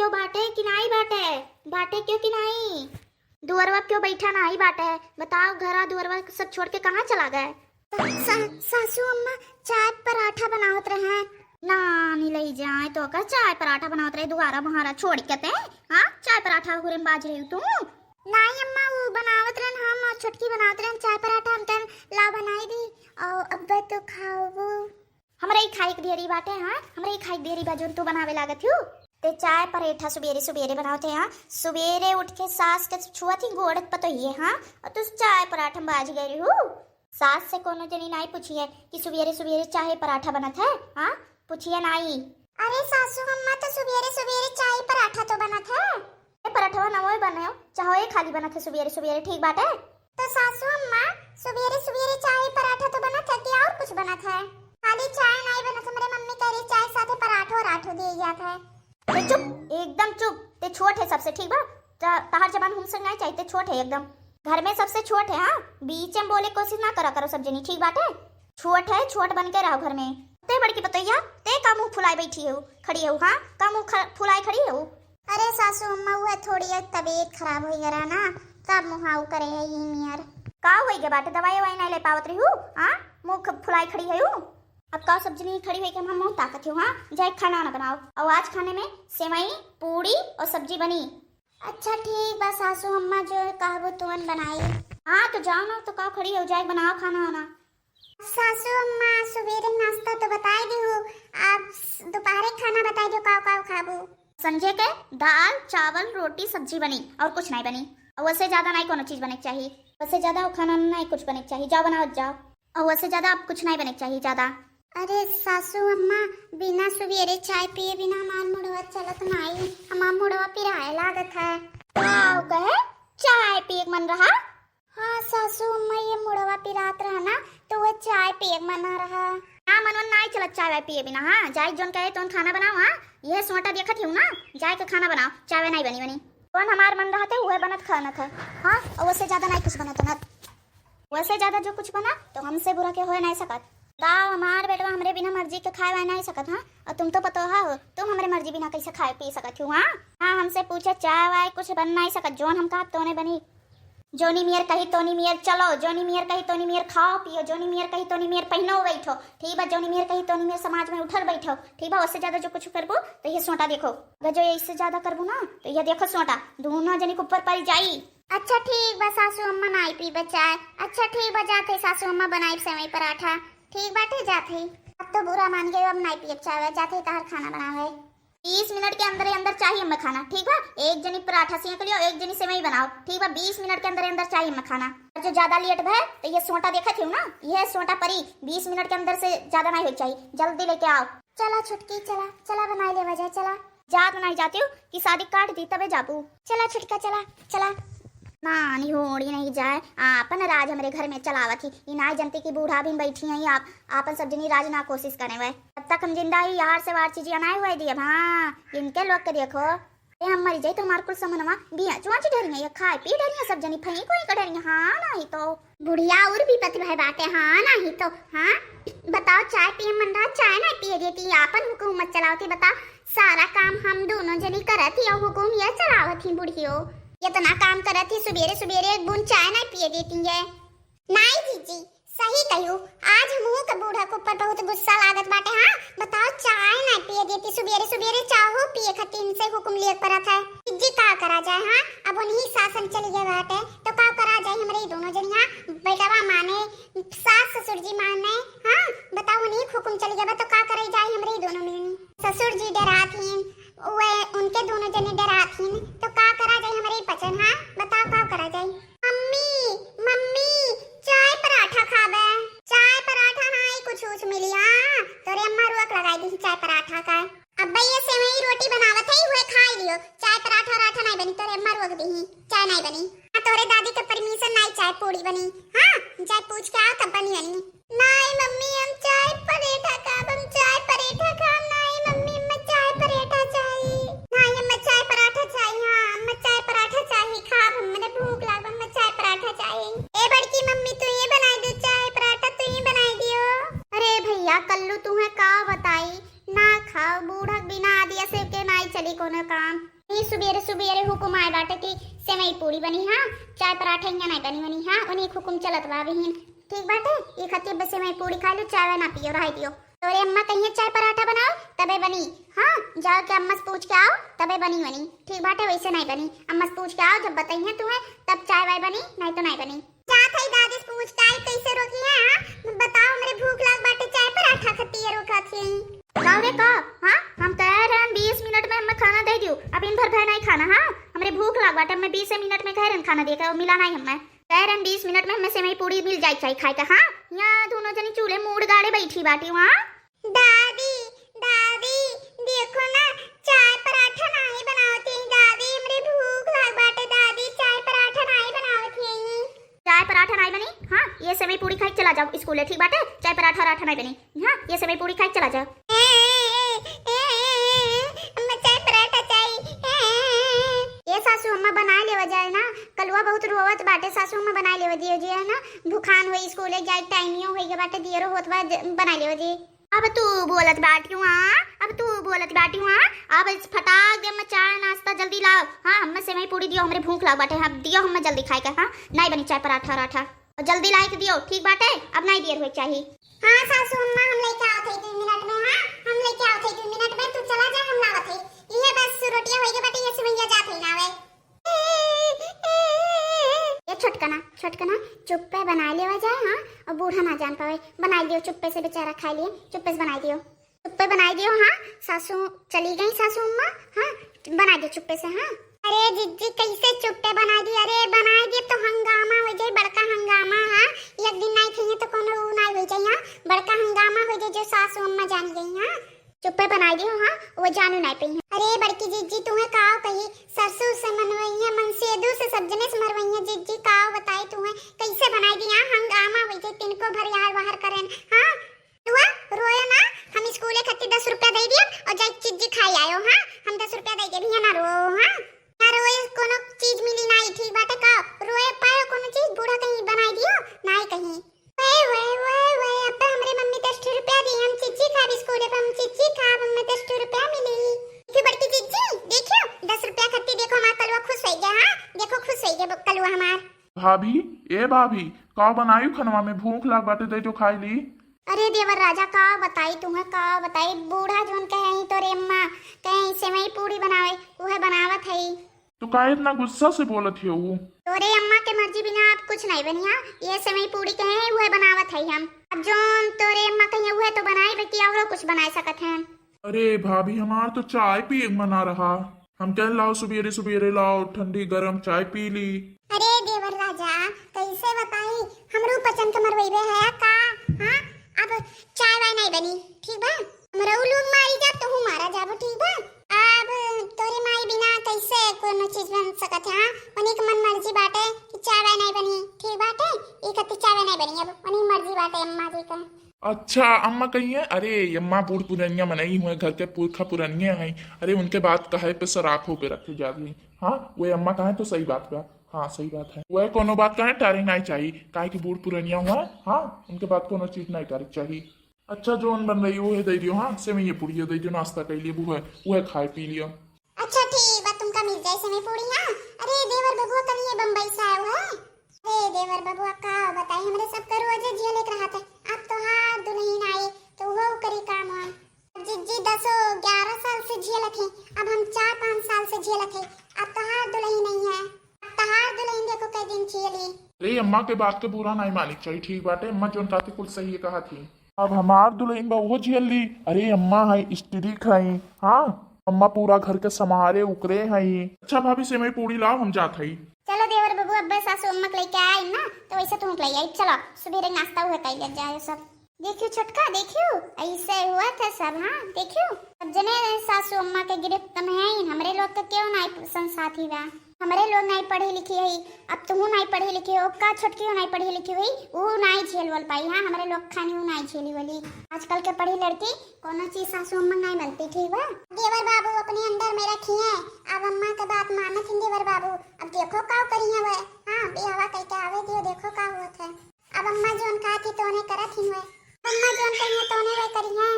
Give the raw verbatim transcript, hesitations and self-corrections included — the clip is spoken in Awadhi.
बाटे कि नाई बाटे? बाटे क्यों कि नाई? दुअरवा क्यों बैठा नाई बाटे? बताओ, घरा दुअरवा सब छोड़ के कहाँ चला गए? सा-, सा-, सासू अम्मा, चाय पराठा बनावत रहे। नानी लई जाए तो का चाय पराठा बनावत रहे, दुआरा बहारा छोड़ के ते? हाँ, चाय पराठा घुरे में बाज रही तू? नाई अम्मा, वो बनावत रहन हम और छोटकी बनावत रहन चाय पराठा, हम कहन ला बनाई दी और अब तो खाओ। हमरे ही खाए के देरी बाटे, हाँ, हमरे ही खाए के देरी बा, जोन तू बनावे लागत हूँ। ते चाय परेठा सुबेरे सुबेरे बनावत है, हाँ, सुबेरे उठ के सास के छुअत ही गोड़त पतोहिए, हाँ, और तू चाय पराठा में बाज गई हूँ। सास से कोनो जनी नाई पूछिए कि सुबेरे सुबेरे चाय पराठा बनत है, हाँ, पूछिए नाई। अरे सासू अम्मा, तो सुबेरे सुबेरे चाय पराठा तो बनत है। ए पराठवा नवो बने हो, चाहो ये खाली बनत है सुबेरे सुबेरे, ठीक बाटे? तो सासू अम्मा, सुबेरे सुबेरे चाय पराठा तो बनत है कि और कुछ बनत है? खाली चाय नाई बनत, हमरे मम्मी कह रही चाय साथे पराठो राठो दिए जात है। ए, चुप, एकदम चुप। ते छोट है सबसे, ठीक बा? त-, तहार जबान हमसे नाई चाहिए, ते छोट है एकदम। घर में सबसे छोट है, हाँ? बीच में बोले कोशिश ना करा करो सब जनी, ठीक बाटे? छोट है, छोट बन के रहो घर में। ते बड़की पतोहिया, ते का मुंह फुलाए बैठी हो, खड़ी हो, हाँ? का मुंह ख-, फुलाए खड़ी हो? अरे सासू अम्मा, वो है थोड़ी एक तबीयत खराब हो गया ना, तब मुहाऊ करे है ये मियर। का हो गया बाटे, दवाई ववाई नहीं ले पावत रही हूँ, हाँ? मुंह ख-, फुलाए खड़ी है हूँ। अब का सब जनी खड़ी हुई के हम मुंह ताकत हूँ, हाँ? जाए खाना ना बनाओ। और आज खाने में सेवई, पूड़ी और सब्जी बनी। अच्छा ठीक बा सासू अम्मा, जो कहबो तुवन बनाई। हाँ तो जाओ ना, तो का खड़ी हो, जाए बनाओ खाना वाना। सासू अम्मा, सुबेरे नाश्ता तो बताई दी हूँ, आप स-, दोपहरे खाना बताई दो, काव काव खाबू? संझे के दाल, चावल, रोटी, सब्जी बनी और कुछ नहीं बनी। और वैसे ज्यादा नहीं कोनो चीज बने के चाहिए, वैसे ज्यादा खाना नहीं कुछ बने के चाहिए, जाओ बनाओ जाओ। और वैसे ज्यादा आप कुछ नहीं बने के चाहिए ज्यादा। अरे सासू अम्मा, बिना सुबेरे चाय पिए बिना हमार मुड़वा चलत नहीं, हमार मुड़वा पिराए लागत है। का कहे? चाय पिए के मन रहा? हाँ सासू अम्मा, ये मुड़वा पिरात रहा ना, तो वह चाय पिए के मना रहा। ना मनवा नाई चलत चाय वाय पिए बिना। हाँ, जाए जोन कहे तोन खाना बनाओ। हाँ, यह सोटा देखत ही हूँ ना, जाए के खाना बनाओ, चाय वाय नाई बनी बनी। कौन हमार मन रहते हुए बनत खानत है। हाँ, और वैसे ज्यादा नाई कुछ बनत उनत। वैसे ज्यादा जो कुछ बना तो हमसे बुरा के होए नाई सकत। का हमार बेटवा हमरे बिना मर्जी के खाए वाए नाई सकत? हाँ, और तुम तो पतोहा हो, तुम हमरे मर्जी बिना कैसे खाए पी सकत हो? हाँ, हाँ, हमसे पूछे चाय वाय कुछ बन नाई सकत, जोन हम कहा तोने बनी। जोनी मियर कही तोनी मियर चलो, जोनी मियर कही तोनी मियर खाओ पियो, जोनी मियर कही तोनी मियर पहनो बैठो, ठीक बा? जोनी मियर कही तोनी मियर समाज में उठल बैठो, ठीक बा? उससे ज्यादा जो कुछ करबो तो ये सोटा देखो, अगर जो इससे ज्यादा करबो ना तो ये देखो सोटा दोनों जनी के ऊपर पड़ जाई। अच्छा ठीक बा सासू अम्मा, नाई पीबे चाय। अच्छा ठीक बा, जात है सासू अम्मा, बनाई सेवई पराठा। ठीक बाटे, जात है। अब तो बुरा मान गए, अब नाई पियब चाय, जात है तहर खाना बनावे। बीस मिनट के अंदर ही अंदर चाहिए हमें खाना, ठीक बा? एक जनी पराठा सेंक लियो, एक जनी सेवई बनाओ, ठीक बा? बीस मिनट के अंदर ही अंदर चाहिए हमें खाना। और जो ज्यादा लेट भय तो ये सोटा देखत हो ना, ये सोटा परी, बीस मिनट के अंदर से ज्यादा नहीं हो चाहिए, जल्दी लेके आओ। चला छुटकी, चला, चला बनाई लेवा जाए, चला। जात नहीं जाती हूँ कि शादी काट दी तबे जाबू। चला छुटका, चला, चला। नानी होड़ी नहीं जाए, आपन राज हमरे घर में चलावत ही। ई नाई जनती कि बूढ़ा भी बैठी हैं आप, आपन सब जनी राज ना कोशिश करे हुए। जब तक हम जिंदा ही यार से वार चीजें अनाए हुए दिए, हाँ, इनके लोग के देखो। ए, हम मरी जाई तो हमार कुल समनवा बिया चुआची डरिया, ये खाए पी डरिया, सब जनी फई कोई का डरिया, हाँ, नहीं तो। बुढ़िया और भी पति भाई बाटे, हाँ, नहीं तो, हाँ। बताओ, चाय पिए मन रहा, चाय ना पिए देती, आपन हुकूमत चलावती। बताओ, सारा काम हम दोनों जनी करत ही और हुकूम ये चलावत ही बुढ़ियो। इतना काम करत ही, सुबेरे सुबेरे एक बूंद चाय ना पिए देती है। नाई जीजी, सही कहियो, आज हमहू के बूढ़ा के ऊपर बहुत गुस्सा लागत बाटे। हाँ, बताओ, चाय ना पिए देती, सुबेरे सुबेरे चाहो पिए खातिर इनसे हुकुम लिए परत है। जीजी, का करा जाए? हाँ, अब उन्हीं शासन चली गए बाटे, तो का करा जाए? हमरे ही दोनों जनिया, बेटवा माने, सास ससुर जी माने। हाँ, बताओ, उन्हीं हुकुम चली गए बा, तो का करे जाए हमरे ही दोनों में? ससुर जी डरात हीन, वे उनके दोनों जने डरात हीन, तो का करा जाए हमरे ही पचन? हाँ, बताओ, का करा जाए? मम्मी, मम्मी, चाय पराठा खाबे? चाय पराठा नाई कुछ उछ मिली, हाँ? तोरे अम्मा रोक लगाई दी चाय पराठा का। अब्बे ये सेवई रोटी बनावत है, उहे खाई लियो। चाय पराठा राठा नाई बनी, तोरे अम्मा रोक दी, चाय नाई बनी। हाँ, तोरे दादी के परमिशन नाई चाय पूड़ी बनी। हाँ, जाए पूछ के आओ तब बनी बनी। नाई मम्मी, हम चाय परेठा खाब, हम चाय परेठा खाब। नाई मम्मी, हमें चाय परेठा चाही। नाई, हमें चाय पराठा चाही। हाँ, हमें चाय पराठा चाही, खाब, हमरे भूख लागल, हमें चाय पराठा चाही। ए बड़की मम्मी, तू ही बनाई दो चाय पराठा, तू ही बनाई दियो। अरे भैया कल्लू, तुहे का बताई, ना खाओ, बूढ़ा बिना आदिया से के नाई चली कोनो काम। ई सुबेरे सुबेरे हुकुम आए बाटे कि सेवई पूड़ी बनी, हाँ, चाय पराठा इहाँ नाहीं बनी बनी, हाँ, उन्हीं हुकुम चलत बा बिहिन। ठीक बाटे, ई खातिर बस सेवई पूड़ी खाइ लो, चाय वाय ना पियो, रहाई दियो। तोरे अम्मा कहिए चाय पराठा बनाओ, तबे बनी। हाँ, जाओ के अम्मा से पूछ के आओ, तबे बनी बनी। ठीक बाटे, वैसे नाहीं बनी। अम्मा से पूछ के आओ, जब बताइए तुम्हें, तब चाय वाय बनी, नाहीं तो नाहीं बनी। जात हई दादी से पूछ के आई, कैसे रोकी है, हाँ? बताओ, हमरे भूख लाग बाटे, चाय पराठा खतिया रोकत हई। का रे का? हाँ? हम कह रहे हैं बीस मिनट में हमें खाना दे दियो, अब इन भर भय नाहीं खाना, हाँ? हमरे भूख लाग बाटे, हमें बीस मिनट में कह रहे हैं खाना दे के, मिला नाहीं हमें। कह रहे हैं बीस मिनट में हमें सेवई पूड़ी मिल जाए चाहे खाए का, हाँ? यहाँ दोनों जनी चूल्हे मूड़ गाड़े बैठी बाटी वहाँ। दादी, दादी, देखो ना, चाय पराठा नाहीं बनावत हई दादी, हमरे भूख लाग बाटे दादी, चाय पराठा नाहीं बनावत हई। चाय पराठा नाहीं बनी? हाँ, ये सेवई पूड़ी खाई चला जाओ स्कूले, ठीक बाटे? चाय पराठा राठा नाहीं बनी। हाँ, ये सेवई पूड़ी खाई चला जाओ। ए, ए, ए, ए, ए, अम्मा, चाय पराठा चाही। ए, ए, ए, ए। ए सासू अम्मा, बनाए लेवा जाए ना, कलुआ बहुत रोवत बाटे, सासू अम्मा बनाए लेवा दियो जी, है ना, भुखान होई, स्कूले जाए टाइमियो होई के बाटे, दियरो होत बा, ज-, बनाए लेवा जी। अब तू बोलत बाटी हुआ, अब तू बोलत बाटी हुआ, अब इस फटाक दे, अम्मा, चाय नाश्ता जल्दी लाओ। हाँ, हमें सेवई पूड़ी दियो, हमरे भूख लाग बाटे, हाँ, दियो हमें जल्दी खाए के, हाँ, नाहीं बनी चाय पराठा राठा। और जल्दी लाइके दियो, ठीक बाटे, अब नाहीं देर होई चाही। हाँ सासू अम्मा, हम लेके आवत हई दू मिनट में, हाँ, हम लेके आवत हई दू मिनट में, तू चला जा, हम लावत हई। इहे बस रोटिया होई के बाटे, ये सिमैया जात हई ना आवे। ए छोटकना, छोटकना, चुप्पे बनाए लेवा जाए, हाँ, और बूढ़ा ना जान पावे, बनाए लियो चुप्पे से, बेचारा खाए लिए, चुप्पे से बनाए दियो। चुप्पे बनाई दियो, हाँ, सासू चली गई, सासू अम्मा, हाँ, बनाई दियो चुप्पे से, हाँ। अरे जिज्जी, कैसे चुप्पे बनाई दी? अरे बनाई दियो तो हंगामा हो जाए, बड़का हंगामा, हाँ। एक दिन नाहीं खइहे तो कोनो ऊ नाहीं हो जाए, हाँ, बड़का हंगामा हो जाए जो सासू अम्मा जान गई, हाँ। चुप्पे बनाई दियो, हाँ, वो जानू नाहीं पई, हाँ। अरे बड़की जिज्जी, तुम्हें काव कही, सरसू से मनवइया, मनसेदू से, सज्जने से मरवइया, जिज्जी काव बताई तुम्हें, कैसे बनाई दी, हाँ, हंगामा हो जाए, तिनको भर यार बाहर करें, हाँ। रुआ, रोयो ना, हम स्कूले खातिर दस रुपया दे दियब और जाई चिज्जी खाई आयो, हाँ? हम दस रुपया दे के भी ना रो, हाँ? ना रोए, कोनो चीज मिली नाहीं, ठीक बाटे का? रोए पाए कोनो चीज, बूढ़ा कहीं बनाई दियो, नाहीं कहीं। ओए, ओए, ओए, ओए, अब तो हमरे मम्मी दस ठो रुपया दी, हम चिज्जी खाब स्कूले पर, हम चिज्जी खाब, हमें दस ठो रुपया मिली। देखियो बड़की चिज्जी, देखियो, दस रुपया खातिर देखो, हमार कलुआ खुश हो गया, हाँ? देखो, खुश हो गया कलुआ हमार। भाभी, ए भाभी, का बनायू खनवा में? भूख लाग बाटे, दे जो खाई ली। अरे देवर राजा, का बताई तुम्हें, का बताई, बूढ़ा जोन कहे ही तोरे अम्मा, कहे ही सेवई पूड़ी बनावे, उहे बनावत हई। तो का इतना गुस्सा से बोलत है वो? तोरे अम्मा के मर्जी बिना आप कुछ नहीं बनिया, ये सेवई पूड़ी कहे ही उहे बनावत हई हम। अब जोन तोरे अम्मा कहिए उहे तो बनाई, बल्कि औरो कुछ बनाए सकत हैं। अरे भाभी, हमार तो चाय पिए के मना रहा। हम कहेन लाओ सुबेरे सुबेरे लाओ ठंडी गरम चाय पी ली। अरे देवर राजा, कैसे बताई, हमरो पचन के मरवैबे है का? हाँ, अब चाय वाय नहीं बनी, ठीक बा? हमरो लोग मारी जा, तू मारा जाबो, ठीक बा? अब तोरे माई बिना कैसे कोनो चीज बन सकत है? हाँ, उन्हीं के मन मर्जी बाटे कि चाय वाय नहीं बनी, ठीक बाटे? ई खातिर चाय वाय नहीं बनी, अब उन्हीं मर्जी बाटे अम्मा जी का। अच्छा, अम्मा कहिए, अरे, अम्मा बूढ़ पुरनिया मनई हुए, घर के पुरखा पुरनिया हैं। अरे, उनके बात कहे पे सराखों पे रखे जात ही। हाँ, वे अम्मा कहे तो सही बात बा। हाँ, सही बात है। वे कोनो बात कहे टारे नाहीं चाहिए, काहे कि बूढ़ पुरनिया हुआ। हाँ, उनके बात कोनो चीज नाहीं टारे चाहिए। अच्छा, जोन बन रही वो है दे दियो। हाँ, सेवइया पुड़िया दे दियो, नाश्ता कर लिए, वो है, वो है खाए पी लियो। अच्छा ठीक बा, तुमका मिल जाए सेवई पूड़ी, हाँ। अरे देवर बबुआ कल ये बम्बई से आयो है। अरे देवर बबुआ का बताई, हमरे सबका रोजे झेले के रहत है। अब तोहार दुल्हन आई तो वो करी काम वाम। अब जिज्जी दसो ग्यारह साल से झेलत है, अब हम चार पाँच साल से झेलत है। अब तोहार दुल्हन नहीं है, अब तोहार दुल्हन देखो कई दिन झेली। अरे अम्मा के बात के बुरा नहीं मानिक चाहिए, ठीक बाटे, अम्मा जोन कहती कुल सही कहा थी। अब हमार दुल्हन बा, उहो झेल ली। अरे अम्मा है, स्त्री खाई, हाँ, अम्मा पूरा घर के संभारे उकरे हई। अच्छा भाभी, सेवई पूड़ी लाओ, हम जात हई। चलो देवर बाबू, अब्बे सासू अम्मा के लेके आई ना, तो वैसे तुम के ले आई। चलो, सुबेरे नाश्ता हुआ कई ले जाए सब। देखियो छोटका, देखियो, ऐसे हुआ था सब, हाँ, देखियो, सब जने सासू अम्मा के गिरफ्त में है, हमरे लोग के क्यों नहीं संसाथी बा? हमरे लोग नाई पढ़े लिखे हई, अब तुहू नाई पढ़े लिखे हो, का छोटकियो नाई पढ़े लिखे हुई, ऊ नाई झेलवल पाई। हाँ, हमरे लोग खानी ऊ नाई झेली वाली। आजकल के पढ़ी लड़की कोनो चीज सासू अम्मा नाई बनती, ठीक बा? देवर बाबू अपने अंदर में रखी है, अब अम्मा के बात मानत हैं देवर बाबू। अब देखो का करी है वह। हाँ, बियाहवा कई के आवे दियो, देखो का होत है। अब अम्मा जोन कहा थी तोने करत ही हुए, अम्मा जोन कही है तोने वह करी है।